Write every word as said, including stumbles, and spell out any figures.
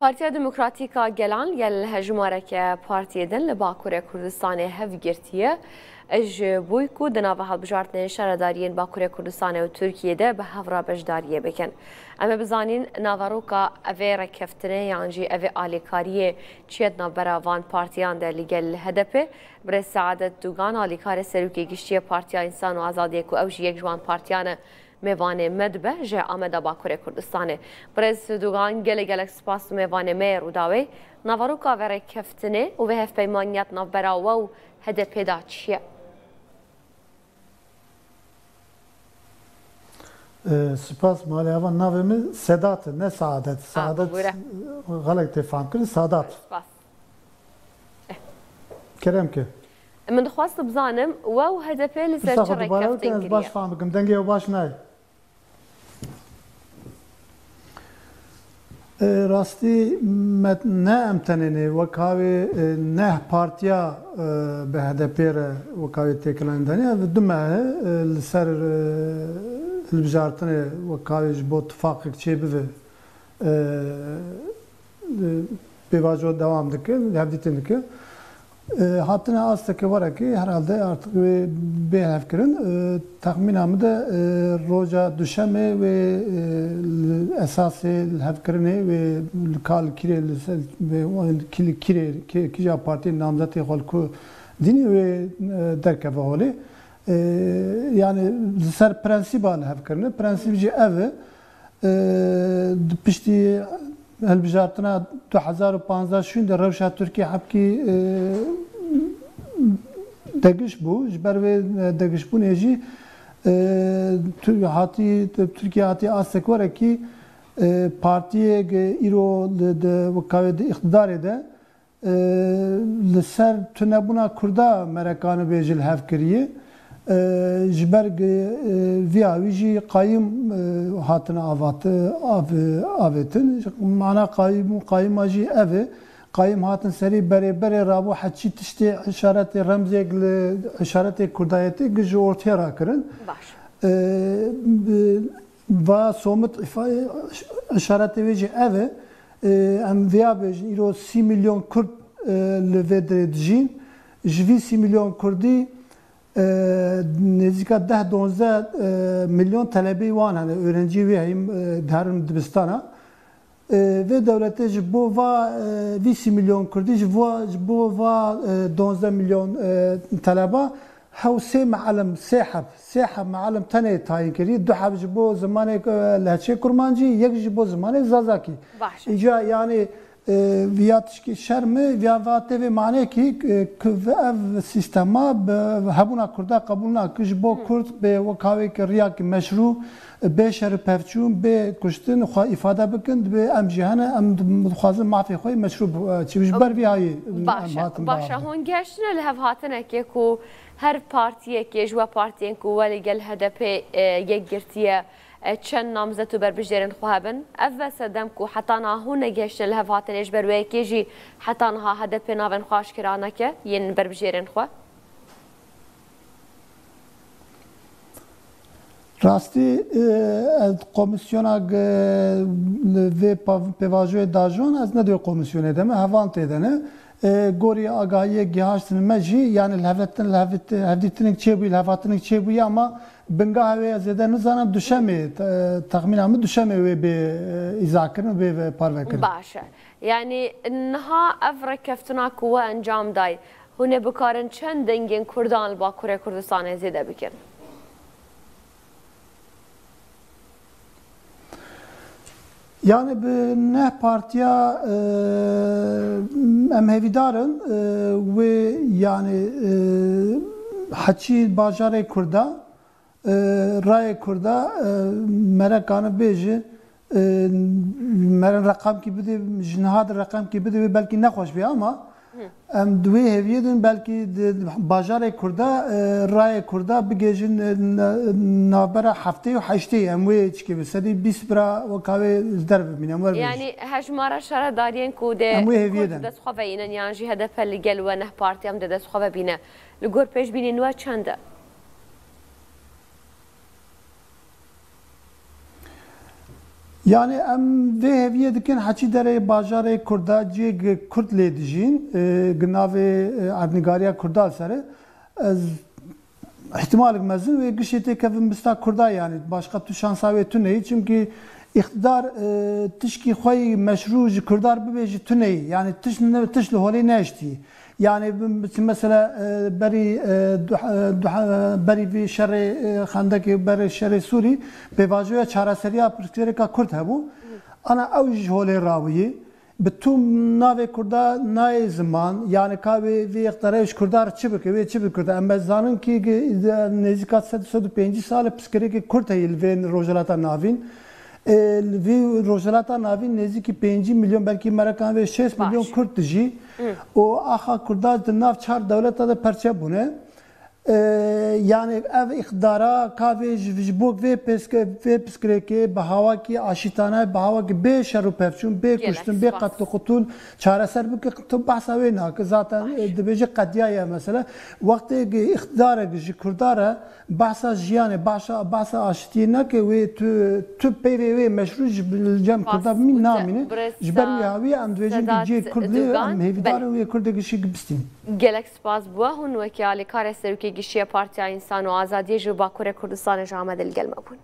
Partiya Demokratîk a Gelan gel hejmareke partiyê din li Bakurê Kurdistanê hev girtiye. Ji bo ku di nava hilbijartinên şaredariyên Bakurê Kurdistanê û Tirkiyê de bi hev re beşdariyê bikin. Em ê bizanîn naveroka evê rêkeftinê yan jî evê alîkariyê çi ye di navbera van partiyan de li gel H D P. Birêz Seadet Dûgan, alîkarê serokê giştî yê Partiya Însan û Azadiyê ku ew jî yek ji wan partiyan e, mêvanê me dibe ji Ameda Bakurê Kurdistanê. Birêz Dûgan, gelek gelek spas û mêvanê me yê Rûdawê. Naveroka vê rêkeftinê û vê hevpeymaniya di navbera we û H D P de çi ye? E, spas, malê heval, navê min Sedat e, ne Saadet. Ha, Saadet, bibûre. Xelek tê fam kirin, Sadat. Spas. Kerem ke. Min dixwest bizanim, we û H D P li ser Usta çi xwe dubare rêkeftin bike, ez baş kiriye? Fam bikim. Dengê ew baş nayê. E, rastî me, ne em tenê ne, wek havê, e, neh partiya, e, bi H D P re wek havê têkilandaniye, ev du meh e, li ser, e, hilbijartinê wek havê ji bo tifaqek çêbive, e, e, pêvajo dewam dike, hevdîtin dike. E, hatine asteke werekê herhalde artık wê bê hevkirin. E, texmîna min de, e, roja duşemê wê, e, li esasê li hevkirinê wê li ka li kîrê li ser, wê, wê kî li kîrê, kî-, kîja partiyê namzetê xwe li ku dînî wê, e, derkeve holê. E, yani li ser prensîba li hevkirine. Prensîb jî ev e. E, di piştî hilbijartina du hezar û panzdeh şûn de rewşa Tirkiyê hepkî, e, degiş bû. Ji ber vê, e, degişbûnê jî, e, Tu-, hatî, Tirkiye hatî astek werekî, e, partiyê ge îro di, di, wekawê di îqtidarê de, e, li ser tunebûna Kurda merekanibe jî li hev kiriye. E, ji ber gi-, e, viya wî jî qayim, e, hatine avat-, av-, avêtin. Mana qayim, qayima jî ev e. Qayim hatin serî berê berê rabû heçî tiştê işaretê remzêk li işaretê Kurdayetê gi ji ortê rakirin. Baş. E, bi-, Va somit îfa-, îşaretê wê jî ev e. Em vêya bêjin, îro sî milyon Kurd, e, li vê derê dijîn. Ji vî sî milyon Kurdî, e, nêzîka deh donzdeh, e, milyon telebî wan hene, öğrencî wê heyî, e, diherin dibistana. E, vê dewletê ji bo va, e, vî sî milyon Kurdî, ji vo-, ji bo va, e, donzdeh milyon, e, teleba, hew sê mealim, sê heb, sê heb mealim tenê tayîn kirî, du heb ji bo zimanê, e, lehçê kurmancî, yek ji bo zimanê zazakî. Baş e. Îca, yanî, e, viya tişkî şerm e, viya va tê vê manê kî, e, ku ev sîstema bi hebûna Kurda qebûl nake, ji bo Kurd bê wek havê ki riyakî meşrû, bê şer û pevçûn, bê kuştin, xwe îfade bikin, dibê em jî hene, em dixwazin mafê xwe yê meşrû bi-, çi ji ber vî hayî em Baş e, hatin baş e. Hûn gehiştine li hevhatinekê ku her partiyekê ji we partiyên ku we li gel H D P, e, yek girtiye, e, çend namzet û berbijêrên xwe hebin. Ev bes e dem ku heta niha hûn negihiştine li hevhatinê, ji ber wê yekê jî heta niha H D P navên xwe aşkera neke yên berbijêrên xwe? Rastî, e, ez komisyona ge-, li vê pav-, pêvajoyê dajon, ez ne di wê komisyonê de me, heval tê de ne. E, gorî agahiyê gihaştin me jî, yani li hevetin, li hevit-, hevdîtinik çêbûyî, li hevatinik çêbûyî, ama bingahê wê ez zêde nizanim, duşemê, te-, texmîna min duşemê wê bê, e, îzakirin û bê ve-, parvekirin. Baş e. Yani niha ev rêkeftina ku we encam day, hûn ê bikarin çend dengên Kurdan li Bakurê Kurdistanê zêde bikin? Yani bi neh partiya, e, em hêvîdar in, e, wê yani, e, heçî bajarê Kurda, e, rayê Kurda, e, mere kane bêje, e, mere reqamkî bide, ji niha de reqamkî bide, wê belkî nexweş bê ama Em di wê hêviyê din belkî di bajarê Kurda, e, rayê Kurda bigêjin, e, na-, navbera heftê û heştê. Em wê çikê bi sedî bîst bira weka wê ji der bimîne, em wer bêjin. Yani hejmara şaredariyên ku dê Em wê hêviyê Kurd din. Dest xwe veyînin yan jî H D P li gel we neh partî em dê dest xwe vebîne. Li gor pêşbînên we çend e? Yani em vê heviyê dikin heçî derê bajarê Kurda cihê gi Kurd lê dijîn, e, gi navê, e, erdnîgariya Kurda li ser e. Ez ihtimalek mezin wê giştê têkevin bista Kurda, yani başqa tu şansa wê tune ye. Çimkî îqtidar, e, tişkî xwe yî meşrû ji Kurdar bibêjî tune ye. Yani tiş ne, tiş li holê neiştî. Yani bi-, bi-, mesela, e, berî, e, duh-, e, duh-, e, berî vî şerê, e, xendekê, berê şerê Sûrî, pêvajoya çareseriya pirsgirêka Kurd hebû. Ana ew ji holê rawiyî. Bi tu navê Kurda nayê ziman, yani ka wê vê îqtidarê ji Kurda re çi bike, wê çi bike Kurda? Em zanin ki gi-, de-, nêzîka sed, sed û pêncî sal e pirsgirêkê Kurd heye li vê Rojhilata Navîn. E, li vî Rojhilata Navîn nêzîkî pêncî milyon, belkî merekan vê şêst milyon Baş. Kurd dijî. Hı. Û axa Kurda di nav çar dewleta de perçe bûne. E, yani ev îqtidara ka vê ji, ji bo vê pêske-, vê pirsgirêkê bi hawakî aşîtane, bi hawakî bê şer û pevçûn, bê Gelek kuştin, bê spas. qetl û qutûl çareser bike, tu behsa wê nake. Zaten, Baş. e, dibêje qediyaye mesela. Wextê ki îqtidarek ji Kurda re behsa jiyanê, behsa, behsa aşitiyê nake, wê tu, tu peyvê wê meşrû ji cem Kurda Spas. namîne. Ji ber wê hawî em dibêjin ki Sedat cihê Kurd lê Dugan, em hêvîdar in wê Kurdê gişî bistîn. Gelek spas bû. Hûn wekî alîkarê Serokê Giştî yê Partiya Însan û Azadiyê ji Bakurê Kurdistanê ji Amedê li gel me bûn.